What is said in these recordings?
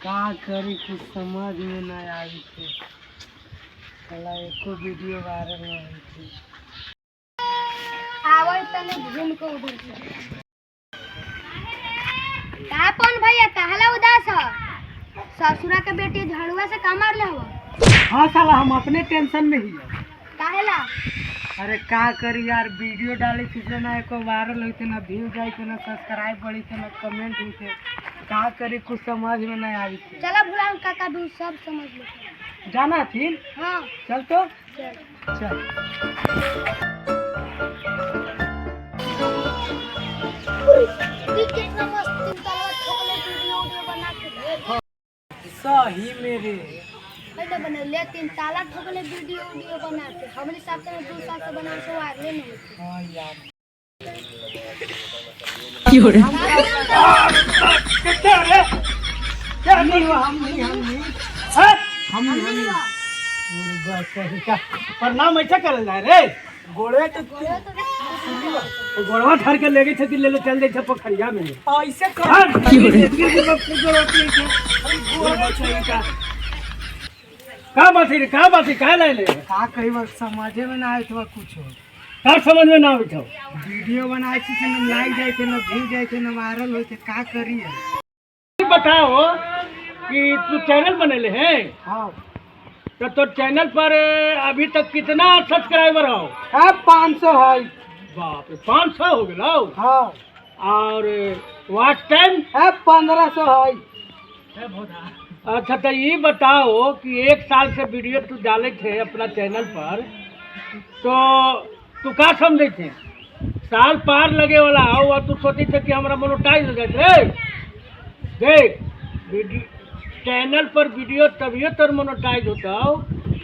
का करी कुछ समझ में ना आई थे। साला एको वीडियो वायरल ना हुई थी। आवे तने घूम के उधर से। का पवन भैया, काहला उदास ह? ससुरा के बेटी झाड़ुआ से का मारले हव? हाँ साला, हम अपने टेंशन में ही है। काहेला? अरे का करी यार, वीडियो डाले थी से ना एको वायरल होते, ना व्यू जाए थे, ना सब्सक्राइब बढ़ी थे, ना कमेंट हुई थे। का करी, कुछ समझ में नहीं आई थी। चला भुला काका भी सब समझ ले। जाना थी? हाँ। चल तो। चल। चल। कितना मस्त तीन तलवा ठोकले वीडियो वीडियो बना के। सही मेरे। पहले बनैले तीन ताला ठोकले वीडियो वीडियो बना के। हमरे साथ में 2 साल से बना से वायरले नहीं होते। हाँ यार। हम नहीं हुआ, हम नहीं, हम नहीं, हम नहीं, हम नहीं। बस सही का प्रणाम ऐसा करल जाए रे? गोड़े तो गोड़वा धर के लेगे छथि, ले ले चल जाय छै पोखरिया में। ऐसे कर। हाँ, का बात है रे? का बात है? का लाए ले? का कही, बस समझे में ना आए थे कुछ। का समझ में ना आबै छौ? वीडियो बनाए थी से ना लाइक जाए थे, ना व्यू जाए थे, ना वायरल होते। का करी है? बताओ कि तू चैनल बनेले हैं? हाँ। तो तोर चैनल पर अभी तक कितना सब्सक्राइबर हो? अब 500 है। बाप रे, 500 हो गेलो? हाँ। और वॉच टाइम? अब 1500 है। अच्छा, तो ये बताओ कि एक साल से वीडियो तू डाले थे अपना चैनल पर, तो तू का समझे थे? साल पार लगे वाला हो और तू सोचे थे कि हमारा मोनोटाइज हो जाए रे। देख, वीडियो चैनल पर वीडियो तभियो तोर मोनोटाइज होता हो,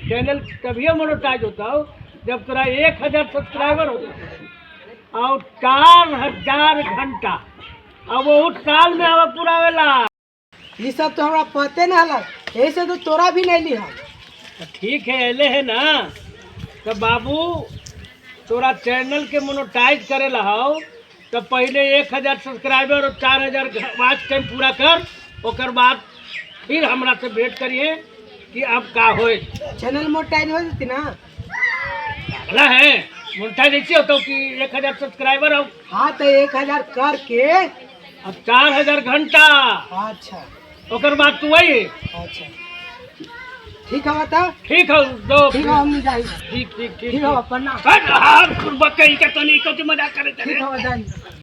चैनल तभियो मोनोटाइज होता हो जब तोरा 1000 सब्सक्राइबर होता और 4000 घंटा। अब वो साल में आवा पूरा वेला। ये सब तो हमरा पते ना हला, यही से तो तोरा भी नहीं ली हम। तो ठीक है, अले है ना। तो बाबू, तोरा चैनल के मोनोटाइज करे हो तो पहले 1000 सब्सक्राइबर और 4000 वॉच टाइम पूरा कर। ओकर बाद फिर हमरा से भेंट करिए कि अब का होए। चैनल मोनेटाइज हो जाती ना? अगला है मोनेटाइज ऐसे होता कि 1000 सब्सक्राइबर हो। हाँ, तो 1000 करके अब 4000 घंटा। अच्छा। ओकर बाद तू वही। अच्छा, ठीक है, बता। ठीक है दो। ठीक है, हम जाई। ठीक ठीक ठीक। ठीक है, प्रणाम। हाँ, बकई के तनी को मजाक करे। ठीक है, जाई।